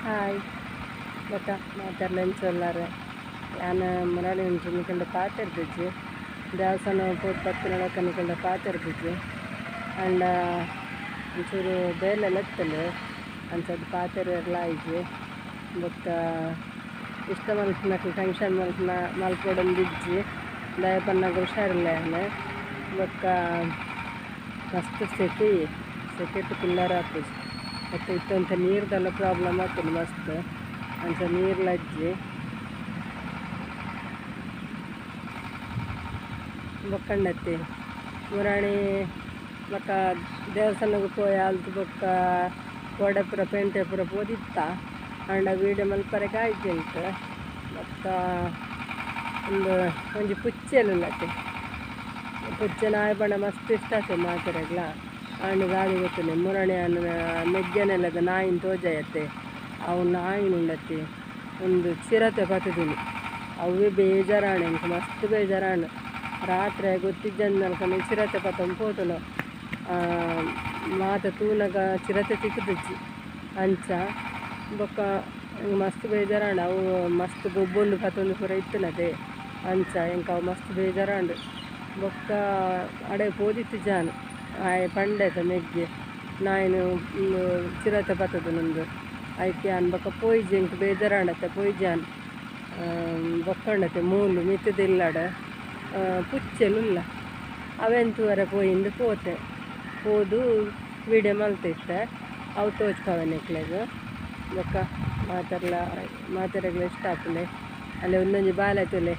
Hi ಬೊಕ್ಕ ಮಾತೆರ್ಲ ಎಂಚ ಉಲ್ಲರ್ ಯಾನ್ ಮುರಾನಿ ಒಂಜಿ ನಿಕಲ್ಡ ಪಾತೆರ್ದಿಜ್ಜಿ ದೇವಸ್ಥಾನ ಪೋದು ಬತ್ತಿನೊಳಕ ನಿಕಲ್ಡ ಪಾತೆರ್ದಿಜ್ಜಿ ಆಂಡ ಒಂಚೂರು ಬೇಲೆ ಲೆತ್ತಂಡ್ ಅಂಚಾದ್ ಪಾತೆರ್ಯೆರ್ಲ ಆಯಿಜಿ ಬೊಕ್ಕ ಇಷ್ಟ ಮಲ್ಪುನಕ್ಲ್ ಟೆನ್ಷನ್ ಮಲ್ಪುನ ಮಲ್ಪೊಡೊಂದಿಜ್ಜಿ ದಾಯೆ ಪನ್ನಗ ಹುಷಾರಿಲ್ಲ ಯಾನ್ ಬೊಕ್ಕ ಮಸ್ತ್ ಸೆಕೆ ಸೆಕೆಟ್ ಕುಲ್ಲರೆ ಆಪುಜಿ ಬೊಕ್ಕ ಇತ್ತೆ ಒಂತೆ ನೀರ್ದೆಲ್ಲ ಪ್ರಾಬ್ಲಮ್ ಆಪುಂಡು ಮಸ್ತ್ ಅಂಚ ನೀರ್ಲ ಇಜ್ಜಿ ಬೊಕ್ಕಂಡತ್ತಿ ಮುರಾಣಿ ಬೊಕ್ಕ ದೇವಸ್ಥಾನಗ್ ಪೋಯಿ ಅಲ್ತ್ ಬೊಕ್ಕ ಕೋಡೆ ಪೂರ ಪೇಂಟೆ ಪೂರ ಪೋದಿತ್ತ ಆಂಡ ವೀಡಿಯೋ ಮಲ್ಪರೆಗ್ ಆಯಿಜಿ ಎಂಕ್ ಬೊಕ್ಕ ಉಂದು ಒಂಜಿ ಪುಚ್ಚೆಲುಲ್ಲತೆ ಪುಚ್ಚೆ ನಾಯಿ ಪಂಡ ಮಸ್ತ್ ಇಷ್ಟ ಆತೆ ಮಾತೆರೆಗ್ಲ ಆಂಡ ದಾದ ಗೊತ್ತುಂಡೆ ಮುರಾಣಿ ಯಾನ್ ಮೆಗ್ಯನೆಲ್ಲದ ನಾಯಿನ್ ತೋಜಾಯತ್ತೆ ಅವು ನಾಯಿನ್ ಉಂಡತ್ತೆ ಉಂದು ಚಿರತೆ ಪತ್ತುದಿನಿ ಅವ್ವೇ ಬೇಜಾರಾಂಡ್ ಎಂಕ್ ಮಸ್ತ್ ಬೇಜಾರಾಂಡ್ ರಾತ್ರೆ ಗೊತ್ತಿಜ್ಜಂದಿನಲ್ಕನೆ ಚಿರತೆ ಪತ್ತೊಂದು ಪೋತುಂಡು ಮಾತ ತೂನಗ ಚಿರತೆ ತಿಕ್ಕುದಿಜ್ಜಿ ಅಂಚ ಬೊಕ್ಕ ಎಂಕ್ ಮಸ್ತ್ ಬೇಜಾರಾಂಡ್ ಅವು ಮಸ್ತ್ ಗೊಬ್ಬೊಂದು ಪತ್ತೊಂದು ಪೂರ ಇತ್ತಿನತೆ ಅಂಚ ಎಂಕ್ ಅವು ಮಸ್ತ್ ಬೇಜಾರಾಂಡ್ ಬೊಕ್ಕ ಅಡೆ ಪೋದಿತ್ತಿಜಾನ್ ಆಯೆ ಪಂಡೆತ ಮೆಗ್ಗೆ ನಾಯಿನ್ ಉಂದು ಚಿರತೆ ಪತ್ತುದುಂದು ಐಕ್ ಯಾನ್ ಬೊಕ್ಕ ಪೋಯಿಜಿ ಎಂಕ್ ಬೇಜಾರಾಂಡತ್ತೆ ಪೋಯಿಜಾನ್ ಬೊಕ್ಕ ಉಂಡತೆ ಮೂಲು ಮಿತ್ತುದ ಇಲ್ಲಡ್ ಪುಚ್ಚೆಲುಲ್ಲ ಅವೆನ್ ತೂವರೆ ಪೋಯಿಂದು ಪೋತೆ ಪೋದು ವೀಡಿಯೋ ಮಲ್ತಿತ್ತೆ ಅವು ತೋಜ್ಪಾವೆ ನಿಕ್ಲೆಗ್ ಬೊಕ್ಕ ಮಾತೆರ್ಲ ಮಾತೆರೆಗ್ಲ ಇಷ್ಟ ಆಪುಂಡೆ ಅಲ್ಲೇ ಒಂದೊಂಜಿ ಬಾಲೆ ತೂಲೆ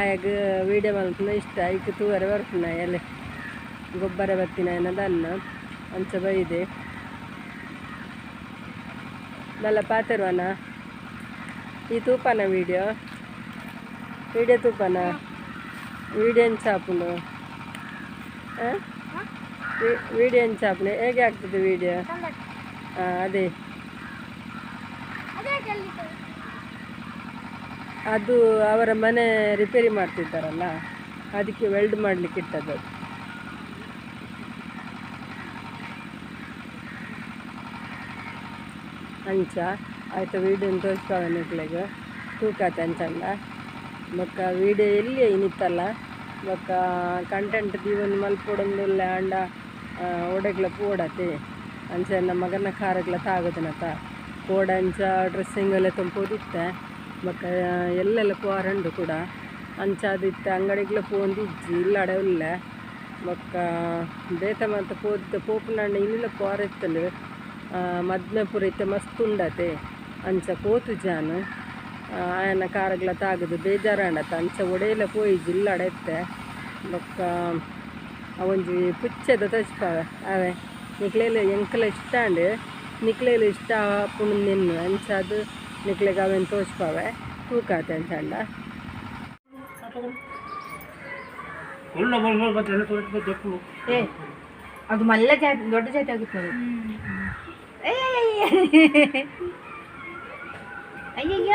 ಆಯಗ್ ವೀಡಿಯೋ ಮಲ್ಪುನ ಇಷ್ಟ ಐಕ್ ತೂವರೆ ಬರ್ಪುನ ಅಲ್ಲೇ ಗೊಬ್ಬರ ಬತ್ತಿನಾಯನ ದನ್ನ ಅಂಚ ಬೈದೆ ಬಲ್ಲ ಪಾತೆರ್ವನ ಈ ತೂಪನ ವೀಡಿಯೋ ವೀಡಿಯೋ ತೂಪನ ವೀಡಿಯೋ ಎಂಚ ಆಪುಂಡು ವೀಡಿಯೋ ಎಂಚ ಆಪುಂಡು ಹೇಗೆ ಆಗ್ತದೆ ವೀಡಿಯೋ? ಅದೇ ಅದು ಅವರ ಮನೆ ರಿಪೇರಿ ಮಾಡ್ತಿದ್ದಾರಲ್ಲ ಅದಕ್ಕೆ ವೆಲ್ಡ್ ಮಾಡಲಿಕ್ಕೆ ಇಟ್ಟದ್ದು. ಅಂಚ ಆಯ್ತು ವೀಡಿಯೋನ ತೋರಿಸ್ಪಾವೆ ನಿಕ್ಲೆಗ್ ತೂಕಾತೆ ಅಂಚಂಡ ಬೊಕ್ಕ ವೀಡಿಯೋ ಎಲ್ಲಿ ಇನಿತ್ತಲ್ಲ ಬೊಕ್ಕ ಕಂಟೆಂಟ್ ದೀವೊಂದು ಮಲ್ಪೊಡೊಂದುಲ್ಲೆ ಆಂಡ ಒಡೆಗ್ಲ ಪೋಡತೆ ಅಂಚ ಎನ್ನ ಮಗನ ಕಾರುಗ್ಲ ತಾಗುದಿನತ ಪೋಡ ಅಂಚ ಡ್ರೆಸ್ಸಿಂಗ್ ಎಲ್ಲ ಪೋದಿತ್ತೆ ಬೊಕ್ಕ ಎಲ್ಲೆಲ್ಲ ಪೋರಂಡು ಕೂಡ ಅಂಚಾದಿತ್ತೆ ಅಂಗಡಿಗ್ಲ ಪೋಂದಿಜ್ಜಿ ಇಲ್ಲಡೆ ಉಲ್ಲೆ ಬೊಕ್ಕ ಬೇತೆ ಮಾತ ಪೋದಿತ್ತೆ ಪೋಪುನಂಡ ಇನ್ನಿಲ ಪೋರೆತ್ತಂಡು ಮದ್ಮೆ ಪೂರ ಇತ್ತೆ ಮಸ್ತ್ ಉಂಡತೆ ಅಂಚ ಪೋತುಜಾನ್ ಆಯನ ಕಾರುಗ್ಲ ತಾಗುದು ಬೇಜಾರಾಂಡತ ಅಂಚ ಒಡೆಯಲ ಪೋಯಿಜಿ ಇಲ್ಲಡೆ ಇತ್ತೆ ಬೊಕ್ಕ ಅವೊಂಜಿ ಪುಚ್ಚೆದ ತೋಜ್ಪಾವೆ ಅವೇ ನಿಕ್ಲೆಲ ಎಂಕ್ಲ ಇಷ್ಟ ಆಂಡ್ ನಿಕ್ಲೆಲ ಇಷ್ಟ ಆಪುಂಡು ನಿನ್ನು ಅಂಚಾದ್ ನಿಕ್ಲೆಗ್ ಅವೆನ್ ತೋಜ್ಪಾವೆ ತೂಕಾತೆ ಅಂಚಾಂಡ. ಅದು ಮಲ್ಲ ಜಾತಿ ದೊಡ್ಡ ಜಾತಿ ಆಗುತ್ತೆ ನೋಡಿ. ಅಯ್ಯಯ್ಯ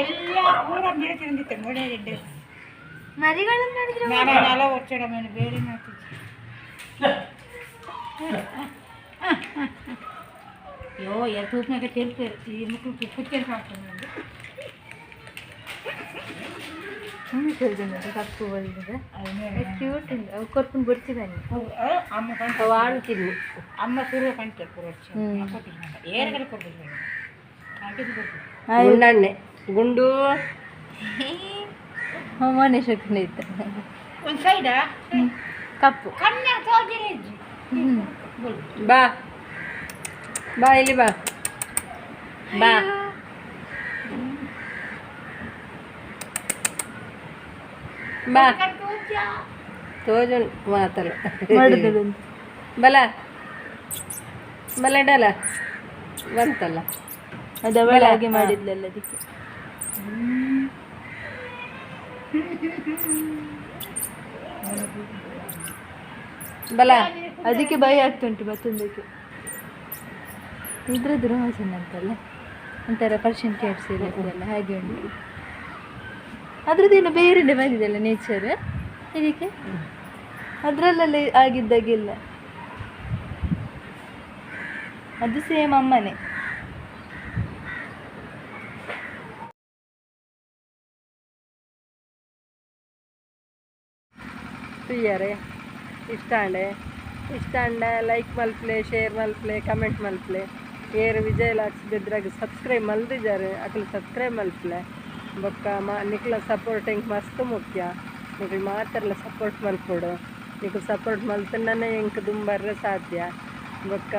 ಎಲ್ಲ ಪೂರ ನೀರು ತಿಂದಿತ್ತೆ ಮೊಳೆ ಗೆಡ್ಡೆ. ಮರಿಗಳನ್ನು ನೋಡಿದ್ರೆ ನಾನು ನೆಲ ಒಚ್ಚಡ ಮೇಲೆ ಬೇರೆ ಮಾಡ್ತಿದ್ದೆ. ಅಯ್ಯೋ ಎ ತೂಪ್ನಾಗ ತೆಲ್ಪೇರು ಈ ಮಕ್ಕಳು ಪುಚ್ಚೆ ಸಾಕ್ತದೆ. ಕಪ್ಪು ಬಂದಿದೆ ಕ್ಯೂಟ್ ಅವು ಕೊರ್ಕೊಂಡು ಬರ್ತಿದ್ದಾನೆ. ಅಮ್ಮ ಕಂಟ ಅವು ಆಣ್ ತಿನ್ನಿ. ಅಮ್ಮ ಸುರು ಕಂಟೆ ಪೂರ ಏರ್ಗಡೆ ಕೊಡ್ಬೇಕು ಕಂಟಿದ್ದು ಕೊಡ್ಬೇಕು. ಗುಂಡಣ್ಣೆ ಗುಂಡು. ಮೊನ್ನೆ ಶಕುನ ಇತ್ತು. ಒಂದು ಸೈಡಾ ಕಪ್ಪು. ಕಣ್ಣ ತೋಜಿರೆ ಇಜ್ಜಿ. ಬಾ ಬಾ ಇಲ್ಲಿ ಬಾ ಬಾ ಬಾ ತೋಜುಂಡು ಮಾತಲ್ಲ. ಮಾಡುದು. ಬಲ ಬಲ ಇಡಲ್ಲ ಬಂತಲ್ಲ. ಅದು ಅವಳು ಹಾಗೆ ಮಾಡಿದ್ಲಲ್ಲ ಅದಕ್ಕೆ. ಬಲ ಅದಕ್ಕೆ ಭಯ ಆಗ್ತುಂಟು ಮತ್ತೊಂದಕ್ಕೆ. ಇದ್ರದ್ದು ರೋಮ ಚೆಂದ ಅಂತಲ್ಲ, ಒಂಥರ ಪರ್ಷಿಯನ್ ಕ್ಯಾಟ್ಸ್ ಇರ್ತದಲ್ಲ ಹಾಗೆ ಉಂಟು. ಅದ್ರದ್ದೇನು ಬೇರೆನೆ ಬಂದಿದೆಲ್ಲ ನೇಚರ್ ಇದಕ್ಕೆ ಅದರಲ್ಲೆಲ್ಲ ಆಗಿದ್ದಾಗಿಲ್ಲ. ಅದು ಸೇಮ್ ಅಮ್ಮನೇ. ತೂಯರೆ ಇಷ್ಟ ಆಂಡೆ, ಇಷ್ಟ ಆಂಡ ಲೈಕ್ ಮಲ್ಪಲೆ, ಶೇರ್ ಮಲ್ಪಲೆ, ಕಮೆಂಟ್ ಮಲ್ಪಲೆ. ಏರ್ ವಿಜಯ್ ಲಾಕ್ಸ್ ಬೆದ್ರಾಗ ಸಬ್ಸ್ಕ್ರೈಬ್ ಮಲ್ದಿದ್ದಾರೆ ಅಕುಲು ಸಬ್ಸ್ಕ್ರೈಬ್ ಮಲ್ಪಲೆ. ಬೊಕ್ಕ ಮಾ ನಿಕ್ಲ ಸಪೋರ್ಟ್ ಎಂಕ್ ಮಸ್ತ್ ಮುಖ್ಯ. ನಿಕ್ಲು ಮಾತೆರ್ಲ ಸಪೋರ್ಟ್ ಮಲ್ಪೊಡು. ನಿಕ್ಲು ಸಪೋರ್ಟ್ ಮಲ್ತಂಡನೆ ಎಂಕ್ ದುಂಬರ್ರೆ ಸಾಧ್ಯ. ಬೊಕ್ಕ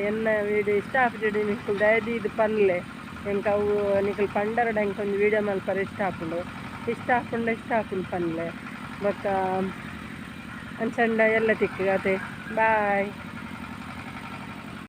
ಎನ್ನ ವೀಡಿಯೋ ಇಷ್ಟ ಆಪುಜಿ ನಿಕ್ಲು ದಯದೀದ್ ಪನ್ಲೆ. ಎಂಕ್ ಅವು ನಿಕ್ಲು ಪಂಡರಡ ಎಂಕ್ ಒಂಜಿ ವೀಡಿಯೋ ಮಲ್ಪರೆ ಇಷ್ಟ ಆಪುಂಡು. ಇಷ್ಟ ಆಪುಂಡ ಇಷ್ಟ ಆಪುಂಡು ಪನ್ಲೆ. ಬೊಕ್ಕ ಅಂಚಂಡ ಎಲ್ಲ ತಿಕ್ಕು ಅದೇ. ಬಾಯ್.